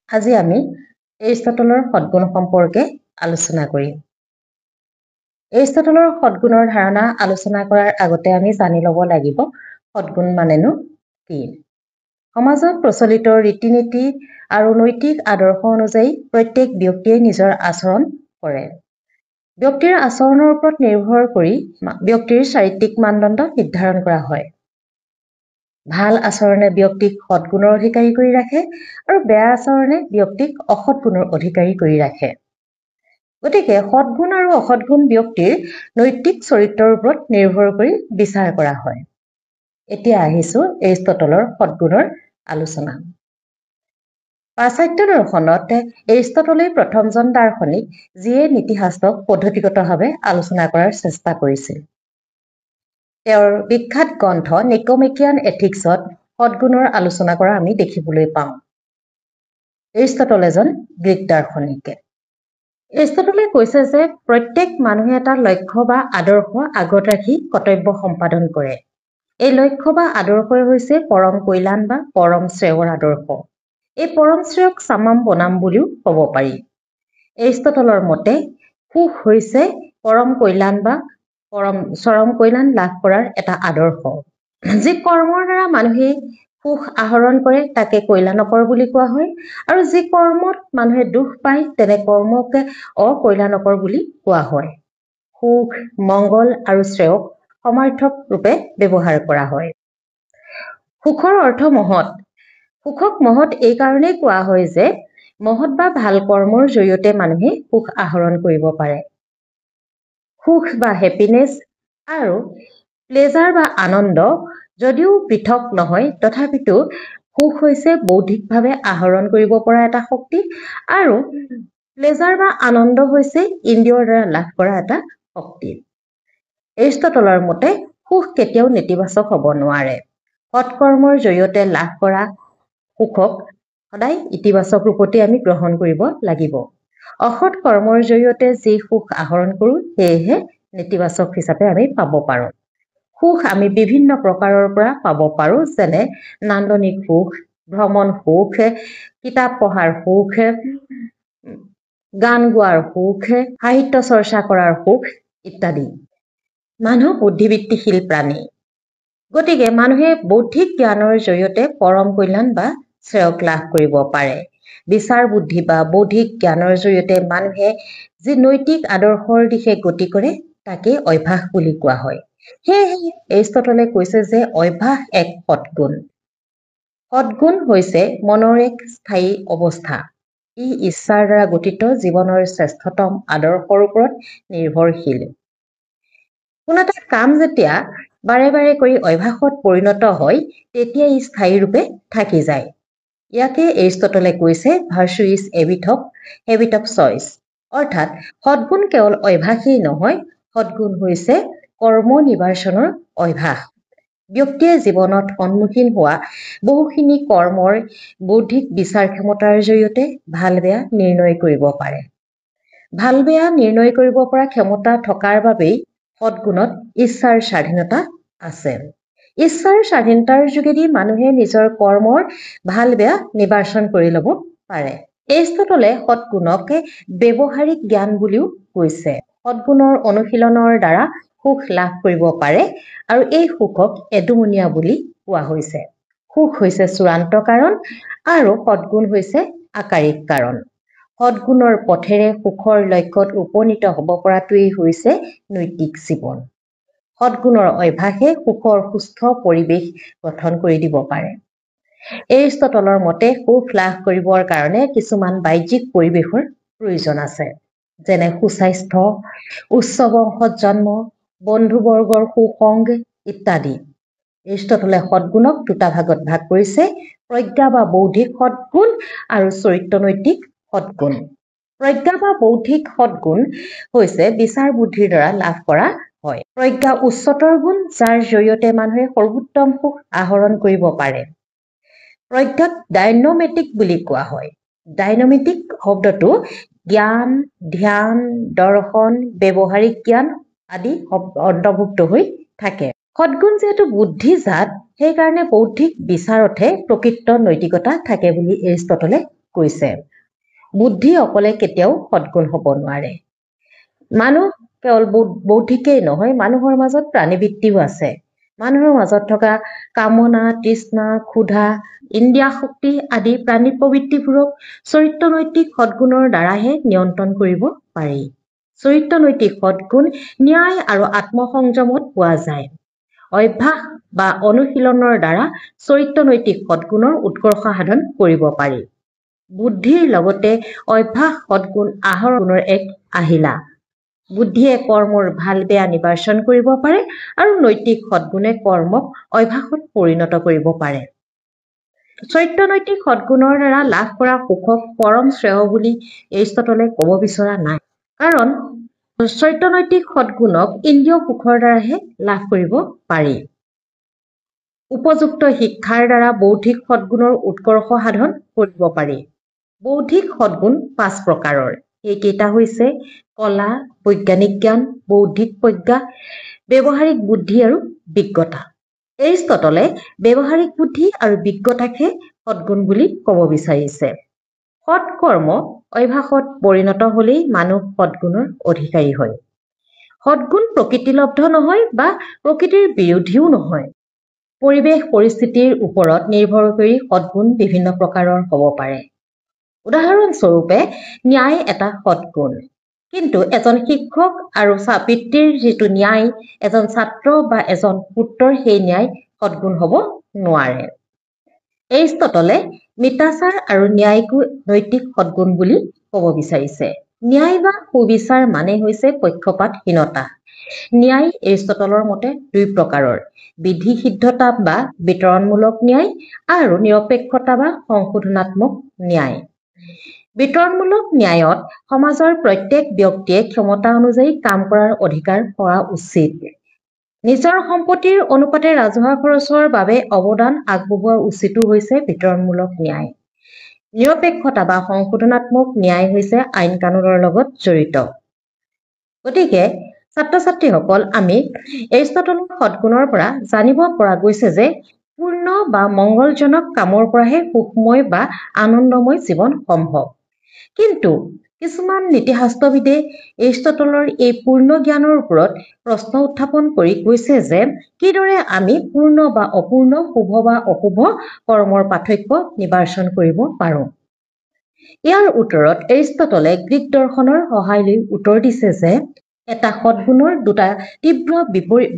আজি আমি এৰিষ্টটলৰ সদ্গুণ সম্পৰ্কে আলোচনা কৰিম। এৰিষ্টটলৰ সদ্গুণৰ ধাৰণা আলোচনা কৰাৰ আগতে আমি জানি ল'ব লাগিব সদ্গুণ মানেনো কি। সমাজত প্ৰচলিত ৰীতি নীতি আৰু নৈতিক আদৰ্শ অনুযায়ী প্ৰত্যেক ব্যক্তিয়ে নিজৰ আচৰণ কৰে। ব্যক্তিৰ আচৰণৰ ওপৰত নিৰ্ভৰ কৰি ব্যক্তিৰ চাৰিত্ৰিক মানদণ্ড নিৰ্ধাৰণ কৰা হয়। ভাল আচৰণে ব্যক্তিক সদ্গুণৰ অধিকাৰী কৰি ৰাখে আৰু বেয়া আচৰণে ব্যক্তিক অসৎ গুণৰ অধিকাৰী কৰি ৰাখে। গতিকে সদ্গুণ আৰু অসৎগুণ ব্যক্তিৰ নৈতিক চৰিত্ৰৰ ওপৰত নিৰ্ভৰ কৰি বিচাৰ কৰা হয়। এতিয়া আহিছো এৰিষ্টটলৰ সদ্গুণৰ আলোচনা। পাশ্চাত্য দৰ্শনত এৰিষ্টটলেই প্ৰথমজন দাৰ্শনিক যিয়ে নীতিশাস্ত্ৰক পদ্ধতিগতভাৱে আলোচনা কৰাৰ চেষ্টা কৰিছিল। তেওঁৰ বিখ্যাত গ্ৰন্থ নিকোমেকিয়ান এথিক্সত সদ্গুণৰ আলোচনা কৰা আমি দেখিবলৈ পাওঁ। এৰিষ্টটল এজন গ্ৰীক দাৰ্শনিক। এৰিষ্টটলে কৈছে যে প্ৰত্যেক মানুহে এটা লক্ষ্য বা আদৰ্শ আগত ৰাখি কৰ্তব্য সম্পাদন কৰে। এই লক্ষ্য বা আদৰ্শই হৈছে পৰম কল্যাণ বা পৰম শ্ৰেয়ৰ আদৰ্শ। এই পৰম শ্ৰেয়ক চামাম বনাম বুলিও ক'ব পাৰি। এৰিষ্টটলৰ মতে সুখ হৈছে পৰম কল্যাণ বা পৰম চৰম কল্যাণ লাভ কৰাৰ এটা আদৰ্শ। যি কৰ্মৰ দ্বাৰা মানুহে সুখ আহৰণ কৰে তাকে কল্যাণকৰ বুলি কোৱা হয় আৰু যি কৰ্মত মানুহে দুখ পায় তেনে কৰ্মকে অকল্যাণকৰ বুলি কোৱা হয়। সুখ, মংগল আৰু শ্ৰেয়ক সমাৰ্থক ৰূপে ব্যৱহাৰ কৰা হয়। সুখৰ অৰ্থ মহৎ। সুখক মহৎ এই কাৰণেই কোৱা হয় যে মহৎ বা ভাল কৰ্মৰ জৰিয়তে মানুহে সুখ আহৰণ কৰিব পাৰে। সুখ বা হেপিনেছ আৰু প্লেজাৰ বা আনন্দ যদিও পৃথক নহয়, তথাপিতো সুখ হৈছে বৌদ্ধিকভাৱে আহৰণ কৰিব পৰা এটা শক্তি আৰু প্লেজাৰ বা আনন্দ হৈছে ইন্দ্ৰিয়ৰ দ্বাৰা লাভ কৰা এটা শক্তি। এৰিষ্টটলৰ মতে সুখ কেতিয়াও নেতিবাচক হ'ব নোৱাৰে। সৎকৰ্মৰ জৰিয়তে লাভ কৰা সুখক সদায় ইতিবাচক ৰূপতে আমি গ্ৰহণ কৰিব লাগিব। অসৎ কৰ্মৰ জৰিয়তে যি সুখ আহৰণ কৰোঁ সেয়েহে নেতিবাচক হিচাপে আমি পাব পাৰোঁ। সুখ আমি বিভিন্ন প্ৰকাৰৰ পৰা পাব পাৰোঁ, যেনে নান্দনিক সুখ, ভ্ৰমণ সুখ, কিতাপ পঢ়াৰ সুখ, গান গোৱাৰ সুখ, সাহিত্য চৰ্চা কৰাৰ সুখ ইত্যাদি। মানুহ বুদ্ধিবৃত্তিশীল প্ৰাণী, গতিকে মানুহে বৌদ্ধিক জ্ঞানৰ জৰিয়তে পৰম কল্যাণ বা শ্ৰেয়ক লাভ কৰিব পাৰে। বিচাৰ বুদ্ধি বা বৌদ্ধিক জ্ঞানৰ জৰিয়তে মানুহে যি নৈতিক আদৰ্শৰ দিশে গতি কৰে তাকেই অভ্যাস বুলি কোৱা হয়। সেয়েহে এৰিষ্টটলে কৈছে যে অভ্যাস এক সদ্গুণ। সদ্গুণ হৈছে মনৰ এক স্থায়ী অৱস্থা। ই ইচ্ছাৰ দ্বাৰা গঠিত জীৱনৰ শ্ৰেষ্ঠতম আদৰ্শৰ ওপৰত নিৰ্ভৰশীল। কোনো এটা কাম যেতিয়া বাৰে বাৰে কৰি অভ্যাসত পৰিণত হয় তেতিয়া ই স্থায়ী ৰূপে থাকি যায়। ইয়াকে এৰিষ্টটলে কৈছে virtue is habit of choice. অৰ্থাৎ সদ্গুণ কেৱল অভ্যাসেই নহয়, সদ্গুণ হৈছে কৰ্ম নিৰ্বাচনৰ অভ্যাস। ব্যক্তিয়ে জীৱনত সন্মুখীন হোৱা বহুখিনি কৰ্মৰ বৌদ্ধিক বিচাৰ ক্ষমতাৰ জৰিয়তে ভাল বেয়া নিৰ্ণয় কৰিব পাৰে। ভাল বেয়া নিৰ্ণয় কৰিব পৰা ক্ষমতা থকাৰ বাবেই সদ্গুণত ইচ্ছাৰ স্বাধীনতা আছে। ইচ্ছাৰ স্বাধীনতাৰ যোগেদি মানুহে নিজৰ কৰ্মৰ ভাল বেয়া নিৰ্বাচন কৰি ল'ব পাৰে। এৰিষ্টটলে সদ্গুণক ব্যৱহাৰিক জ্ঞান বুলিও কৈছে। সদ্গুণৰ অনুশীলনৰ দ্বাৰা সুখ লাভ কৰিব পাৰে আৰু এই সুখক এদুমনীয়া বুলি কোৱা হৈছে। সুখ হৈছে চূড়ান্ত কাৰণ আৰু সদ্গুণ হৈছে আকাৰিক কাৰণ। সদ্গুণৰ পথেৰে সুখৰ লক্ষ্যত উপনীত হ'ব পৰাটোৱেই হৈছে নৈতিক জীৱন। সদ্গুণৰ অভ্যাসে সুখৰ সুস্থ পৰিৱেশ গঠন কৰি দিব পাৰে। এৰিষ্টটলৰ মতে সুখ লাভ কৰিবৰ কাৰণে কিছুমান বাহ্যিক পৰিৱেশৰ প্ৰয়োজন আছে, যেনে সুস্বাস্থ্য, উচ্চ বংশত জন্ম, বন্ধুবৰ্গৰ সুসংগ ইত্যাদি। এৰিষ্টটলে সদ্গুণক দুটা ভাগত ভাগ কৰিছে, প্ৰজ্ঞা বা বৌদ্ধিক সদ্গুণ আৰু চৰিত্ৰনৈতিক সদ্গুণ। প্ৰজ্ঞা বা বৌদ্ধিক সদ্গুণ হৈছে বিচাৰ বুদ্ধিৰ দ্বাৰা লাভ কৰা হয়। প্ৰজ্ঞা উচ্চতৰ গুণ, যাৰ জৰিয়তে মানুহে সৰ্বোত্তম সুখ আহৰণ কৰিব পাৰে। প্ৰজ্ঞাক ডাইনমেটিক বুলি কোৱা হয়। ডাইনমেটিক শব্দটো জ্ঞান, ধ্যান, দৰ্শন, ব্যৱহাৰিক জ্ঞান আদি অন্তৰ্ভুক্ত হৈ থাকে। সদ্গুণ যিহেতু বুদ্ধিজাত, সেইকাৰণে বৌদ্ধিক বিচাৰতহে প্ৰকৃত নৈতিকতা থাকে বুলি এৰিষ্টটলে কৈছে। বুদ্ধি অকলে কেতিয়াও সদ্গুণ হ'ব নোৱাৰে। মানুহ কেৱল বৌদ্ধিকেই নহয়, মানুহৰ মাজত প্ৰাণীবৃত্তিও আছে। মানুহৰ মাজত থকা কামনা, তৃষ্ণা, ক্ষুধা, ইন্দ্ৰিয়া শক্তি আদি প্ৰাণী প্ৰবৃত্তিবোৰক চৰিত্ৰ নৈতিক সদ্গুণৰ দ্বাৰাহে নিয়ন্ত্ৰণ কৰিব পাৰি। চৰিত্ৰ নৈতিক সদ্গুণ ন্যায় আৰু আত্মসংযমত পোৱা যায়। অভ্যাস বা অনুশীলনৰ দ্বাৰা চৰিত্ৰ নৈতিক সদ্গুণৰ উৎকৰ্ষ সাধন কৰিব পাৰি। বুদ্ধিৰ লগতে অভ্যাস সদ্গুণ আহৰণৰ এক আহিলা। বুদ্ধিয়ে কৰ্মৰ ভাল বেয়া নিৰ্বাচন কৰিব পাৰে আৰু নৈতিক সদ্গুণে কৰ্মক অভ্যাসত পৰিণত কৰিব পাৰে। চৰিত্ৰ নৈতিক সদ্গুণৰ দ্বাৰা লাভ কৰা সুখক পৰম শ্ৰেয় বুলি এৰিষ্টটলে ক'ব বিচৰা নাই, কাৰণ চৰিত্ৰ নৈতিক সদ্গুণক ইন্দ্ৰিয় সুখৰ দ্বাৰাহে লাভ কৰিব পাৰি। উপযুক্ত শিক্ষাৰ দ্বাৰা বৌদ্ধিক সদ্গুণৰ উৎকৰ্ষ সাধন কৰিব পাৰি। বৌদ্ধিক সদ্গুণ 5 প্ৰকাৰৰ। সেইকেইটা হৈছে কলা, বৈজ্ঞানিক জ্ঞান, বৌদ্ধিক প্ৰজ্ঞা, ব্যৱহাৰিক বুদ্ধি আৰু বিজ্ঞতা। এৰিষ্টটলে ব্যৱহাৰিক বুদ্ধি আৰু বিজ্ঞতাকহে সদ্গুণ বুলি ক'ব বিচাৰিছে। সৎকৰ্ম অভ্যাসত পৰিণত হ'লেই মানুহ সদ্গুণৰ অধিকাৰী হয়। সদ্গুণ প্ৰকৃতিলব্ধ নহয় বা প্ৰকৃতিৰ বিৰোধীও নহয়। পৰিৱেশ পৰিস্থিতিৰ ওপৰত নিৰ্ভৰ কৰি সদ্গুণ বিভিন্ন প্ৰকাৰৰ হ'ব পাৰে। উদাহৰণস্বৰূপে ন্যায় এটা সদ্গুণ, কিন্তু এজন শিক্ষক আৰু পিতৃৰ যিটো ন্যায়, এজন ছাত্ৰ বা এজন পুত্ৰৰ সেই ন্যায় সদ্গুণ হ'ব নোৱাৰে। এৰিষ্টটলে মিতাচাৰ আৰু ন্যায়কো নৈতিক সদ্গুণ বুলি ক'ব বিচাৰিছে। ন্যায় বা সুবিচাৰ মানে হৈছে পক্ষপাতহীনতা। ন্যায় এৰিষ্টটলৰ মতে 2 প্ৰকাৰৰ, বিধি সিদ্ধতা বা বিতৰণমূলক ন্যায় আৰু নিৰপেক্ষতা বা সংশোধনাত্মক ন্যায়। বিতৰণমূলক ন্যায়ত সমাজৰ প্ৰত্যেক ব্যক্তিয়ে ক্ষমতা অনুযায়ী কাম কৰাৰ অধিকাৰ পোৱা উচিত। নিজৰ সম্পত্তিৰ অনুপাতে ৰাজহুৱা খৰচৰ বাবে অৱদান আগবঢ়োৱা উচিতো হৈছে বিতৰণমূলক ন্যায়। নিৰপেক্ষতা বা সংশোধনাত্মক ন্যায় হৈছে আইন কানুনৰ লগত জড়িত। গতিকে ছাত্ৰ ছাত্ৰীসকল, আমি এৰিষ্টটলৰ সদ্গুণৰ পৰা জানিব পৰা গৈছে যে পূৰ্ণ বা মংগলজনক কামৰ পৰাহে সুখময় বা আনন্দময় জীৱন সম্ভৱ। কিন্তু কিছুমান নীতিশাস্ত্ৰবিদে এৰিষ্টটলৰ এই পূৰ্ণ জ্ঞানৰ ওপৰত প্ৰশ্ন উত্থাপন কৰি কৈছে যে কিদৰে আমি পূৰ্ণ বা অপূৰ্ণ, শুভ বা অশুভ কৰ্মৰ পাৰ্থক্য নিৰ্বাচন কৰিব পাৰোঁ। ইয়াৰ উত্তৰত এৰিষ্টটলে গ্ৰীক দৰ্শনৰ সহায় লৈ উত্তৰ দিছে যে এটা সদ্গুণৰ দুটা তীব্ৰ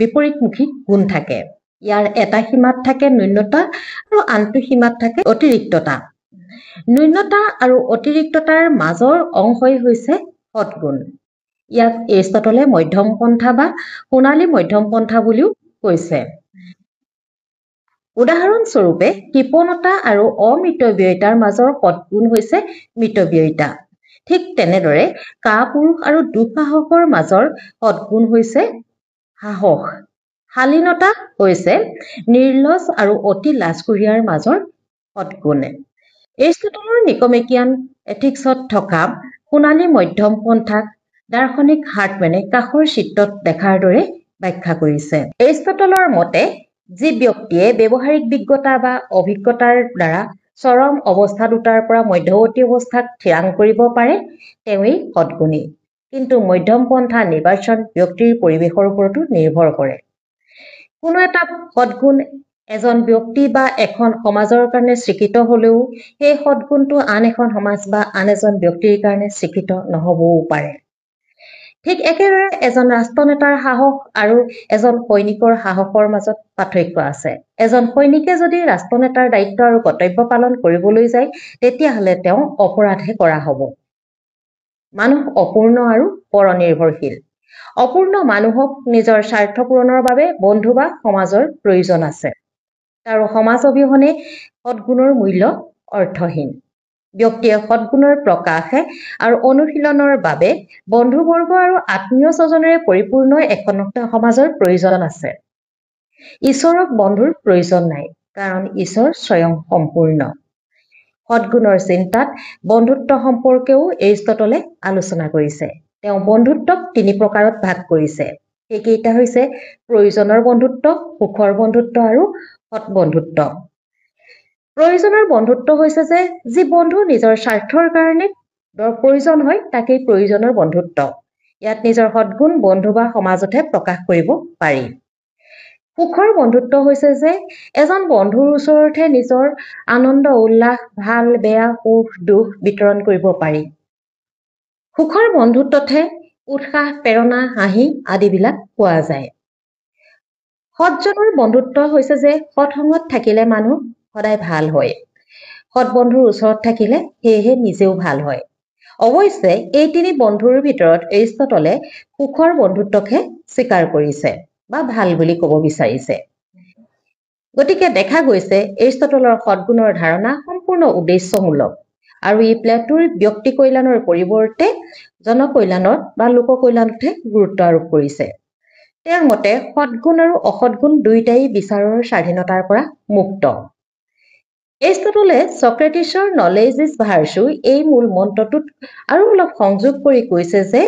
বিপৰীতমুখী গুণ থাকে। ইয়াৰ এটা সীমাত থাকে ন্যূনতা আৰু আনটো সীমাত থাকে অতিৰিক্ততা। ন্যূনতা আৰু অতিৰিক্ততাৰ মাজৰ অংশই হৈছে সদ্গুণ। ইয়াক এৰিষ্টটলে মধ্যম পন্থা বা সোণালী মধ্যম পন্থা বুলিও কৈছে। উদাহৰণস্বৰূপে কৃপণতা আৰু অমিতব্যয়িতাৰ মাজৰ সদ্গুণ হৈছে মিতব্যয়িতা। ঠিক তেনেদৰে কাপুৰুষ আৰু দুঃসাহসৰ মাজৰ সদ্গুণ হৈছে সাহস। শালীনতা হৈছে নিৰ্লজ আৰু অতি লাজকুৰীয়াৰ মাজৰ সদ্গুণ। এৰিষ্টটলৰ নিকমেকিয়ান এথিক্সত থকা সোণালী মধ্যম পন্থাক দাৰ্শনিক হাৰ্টমেনে কাষৰ চিত্ৰত দেখাৰ দৰে ব্যাখ্যা কৰিছে। এৰিষ্টটলৰ মতে যি ব্যক্তিয়ে ব্যৱহাৰিক বিজ্ঞতা বা অভিজ্ঞতাৰ দ্বাৰা চৰম অৱস্থা দুটাৰ পৰা মধ্যৱৰ্তী অৱস্থাক থিৰাং কৰিব পাৰে তেওঁৱেই সদ্গুণী। কিন্তু মধ্যম পন্থা নিৰ্বাচন ব্যক্তিৰ পৰিৱেশৰ ওপৰতো নিৰ্ভৰ কৰে। কোনো এটা সদ্গুণ এজন ব্যক্তি বা এখন সমাজৰ কাৰণে স্বীকৃত হ'লেও সেই সদ্গুণটো আন এখন সমাজ বা আন এজন ব্যক্তিৰ কাৰণে স্বীকৃত নহ'বও পাৰে। ঠিক একেদৰে এজন ৰাষ্ট্ৰনেতাৰ সাহস আৰু এজন সৈনিকৰ সাহসৰ মাজত পাৰ্থক্য আছে। এজন সৈনিকে যদি ৰাষ্ট্ৰনেতাৰ দায়িত্ব আৰু কৰ্তব্য পালন কৰিবলৈ যায় তেতিয়াহ'লে তেওঁ অপৰাধহে কৰা হ'ব। মানুহ অপূৰ্ণ আৰু পৰনিৰ্ভৰশীল। অপূৰ্ণ মানুহক নিজৰ স্বাৰ্থ পূৰণৰ বাবে বন্ধু বা সমাজৰ প্ৰয়োজন আছে। আৰু সমাজ অবিহনে সদ্গুণৰ মূল্য অৰ্থহীন। ব্যক্তিয়ে সদ্গুণৰ প্ৰকাশ আৰু অনুশীলনৰ বাবে বন্ধুবৰ্গ আৰু আত্মীয় স্বজনেৰে পৰিপূৰ্ণ এখন সমাজৰ প্ৰয়োজন আছে। ঈশ্বৰক বন্ধুৰ প্ৰয়োজন নাই, কাৰণ ঈশ্বৰ স্বয়ং সম্পূৰ্ণ। সদ্গুণৰ চিন্তাত বন্ধুত্ব সম্পৰ্কেও এৰিষ্টটলে আলোচনা কৰিছে। তেওঁ বন্ধুত্বক 3 প্ৰকাৰত ভাগ কৰিছে। সেইকেইটা হৈছে প্ৰয়োজনৰ বন্ধুত্ব, সুখৰ বন্ধুত্ব আৰু সৎ বন্ধুত্ব। প্ৰয়োজনৰ বন্ধুত্ব হৈছে যে যি বন্ধু নিজৰ স্বাৰ্থৰ কাৰণে প্ৰয়োজন হয় তাকেই প্ৰয়োজনৰ বন্ধুত্ব। ইয়াত নিজৰ সদ্গুণ বন্ধু বা সমাজতহে প্ৰকাশ কৰিব পাৰি। সুখৰ বন্ধুত্ব হৈছে যে এজন বন্ধুৰ ওচৰতহে নিজৰ আনন্দ উল্লাস, ভাল বেয়া, সুখ দুখ বিতৰণ কৰিব পাৰি। সুখৰ বন্ধুত্বতহে উৎসাহ, প্ৰেৰণা, হাঁহি আদিবিলাক পোৱা যায়। সৎজনৰ বন্ধুত্ব হৈছে যে সৎসংগত থাকিলে মানুহ সদায় ভাল হয়। সৎ বন্ধুৰ ওচৰত থাকিলে সেয়েহে নিজেও ভাল হয়। অৱশ্যে এই তিনি বন্ধুৰ ভিতৰত এৰিষ্টটলে সুখৰ বন্ধুত্বকহে স্বীকাৰ কৰিছে বা ভাল বুলি ক'ব বিচাৰিছে। গতিকে দেখা গৈছে এৰিষ্টটলৰ সদ্গুণৰ ধাৰণা সম্পূৰ্ণ উদ্দেশ্যমূলক আৰু ই প্লেটোৰ ব্যক্তি কল্যাণৰ পৰিৱৰ্তে জনকল্যাণত বা লোক কল্যাণতহে গুৰুত্ব আৰোপ কৰিছে। তেওঁৰ মতে সদ্গুণ আৰু অসদ্গুণ দুয়োটাই বিচাৰৰ স্বাধীনতাৰ পৰা মুক্ত। এৰিষ্টটলে ছক্ৰেটিছৰ নলেজ is virtue এই মূল মন্ত্ৰটোত আৰু অলপ সংযোগ কৰি কৈছে যে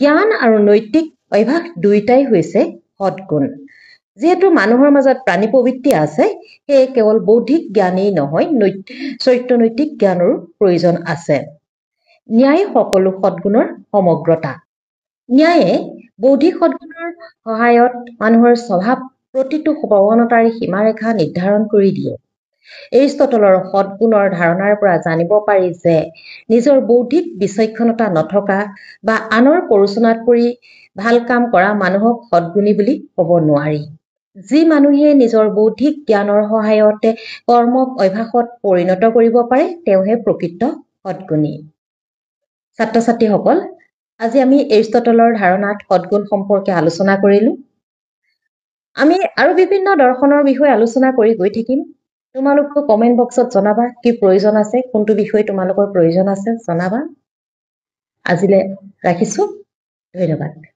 জ্ঞান আৰু নৈতিক অভ্যাস দুয়োটাই হৈছে সদ্গুণ। যিহেতু মানুহৰ মাজত প্ৰাণী প্ৰবৃত্তি আছে, সেয়ে কেৱল বৌদ্ধিক জ্ঞানেই নহয়, চৰিত্ৰ নৈতিক জ্ঞানৰো প্ৰয়োজন আছে। ন্যায় সকলো সদ্গুণৰ সমগ্ৰতা। ন্যায়ে বৌদ্ধিক সদ্গুণৰ সহায়ত মানুহৰ স্বভাৱ প্ৰতিটো প্ৰৱণতাৰ সীমাৰেখা নিৰ্ধাৰণ কৰি দিয়ে। এৰিষ্টটলৰ সদ্গুণৰ ধাৰণাৰ পৰা জানিব পাৰি যে নিজৰ বৌদ্ধিক বিচক্ষণতা নথকা বা আনৰ প্ৰৰোচনাত পৰি ভাল কাম কৰা মানুহক সদ্গুণী বুলি ক'ব নোৱাৰি। যি মানুহে নিজৰ বৌদ্ধিক জ্ঞানৰ সহায়তে কৰ্মক অভ্যাসত পৰিণত কৰিব পাৰে, তেওঁহে প্ৰকৃত সদ্গুণী। ছাত্ৰ ছাত্ৰীসকল, আজি আমি এৰিষ্টটলৰ ধাৰণাত সদ্গুণ সম্পৰ্কে আলোচনা কৰিলোঁ। আমি আৰু বিভিন্ন দৰ্শনৰ বিষয়ে আলোচনা কৰি গৈ থাকিম। তোমালোকেও কমেণ্ট বক্সত জনাবা কি প্ৰয়োজন আছে, কোনটো বিষয়ে তোমালোকৰ প্ৰয়োজন আছে জনাবা। আজিলৈ ৰাখিছোঁ, ধন্যবাদ।